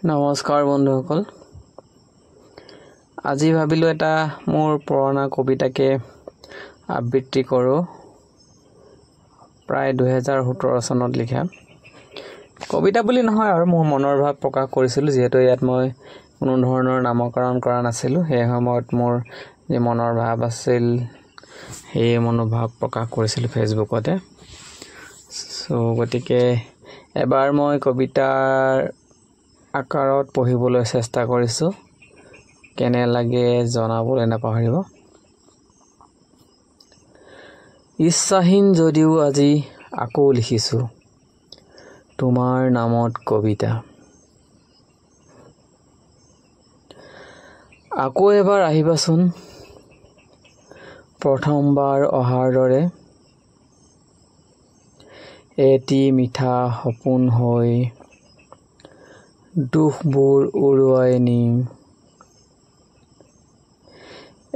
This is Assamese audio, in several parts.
নমস্কাৰ বন্ধুসকল, আজি ভাবিলোঁ এটা মোৰ পুৰণা কবিতাকে আবৃত্তি কৰোঁ। প্ৰায় 2017 চনত লিখা কবিতা বুলি নহয় আৰু মোৰ মনৰ ভাৱ প্ৰকাশ কৰিছিলোঁ। যিহেতু ইয়াত মই কোনো ধৰণৰ নামকৰণ কৰা নাছিলোঁ, সেই সময়ত মোৰ যি মনৰ ভাৱ আছিল সেই মনোভাৱ প্ৰকাশ কৰিছিলোঁ ফেচবুকতে। চ' গতিকে এবাৰ মই কবিতাৰ আকাৰত পঢ়িবলৈ চেষ্টা কৰিছোঁ, কেনে লাগে জনাবলৈ নাপাহৰিব। ইচ্ছাহীন যদিও আজি আকৌ লিখিছোঁ তোমাৰ নামত কবিতা। আকৌ এবাৰ আহিবাচোন প্ৰথমবাৰ অহাৰ দৰে, এটি মিঠা সপোন হৈ দুখবোৰ উৰুৱাই নি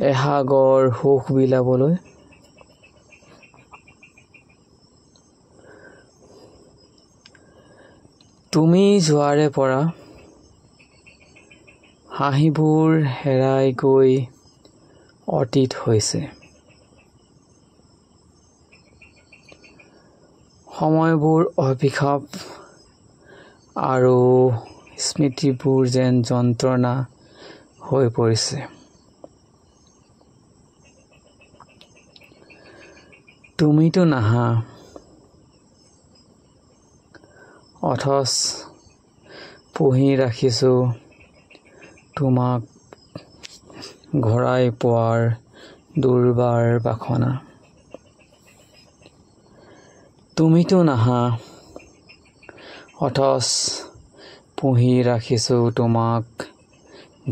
এসাগৰ সুখ বিলাবলৈ। তুমি যোৱাৰে পৰা হাঁহিবোৰ হেৰাই গৈ অতীত হৈছে। সময়বোৰ অভিশাপ আৰু স্মৃতিবোৰ যেন যন্ত্ৰণা হৈ পৰিছে। তুমিতো নাহা, অথচ পুহি ৰাখিছোঁ তোমাক ঘূৰাই পোৱাৰ দুৰ্বাৰ বাসনা। তুমিতো নাহা, অথচ পুহি ৰাখিছোঁ তোমাক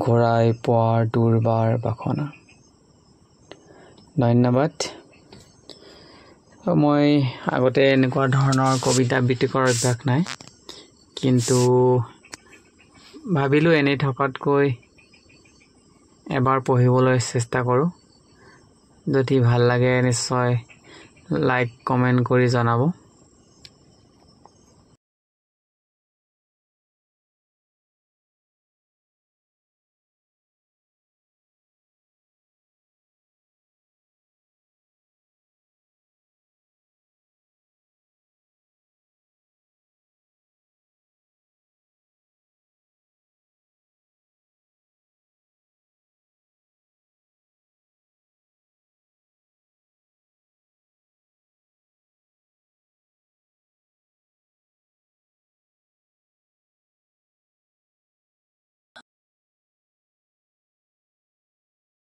ঘূৰাই পোৱাৰ দুৰ্বাৰ বাসনা। ধন্যবাদ। মই আগতে এনেকুৱা ধৰণৰ কবিতা আবৃত্তি কৰাৰ অভ্যাস নাই, কিন্তু ভাবিলোঁ এনেই থকাতকৈ এবাৰ পঢ়িবলৈ চেষ্টা কৰোঁ। যদি ভাল লাগে নিশ্চয় লাইক কমেণ্ট কৰি জনাব।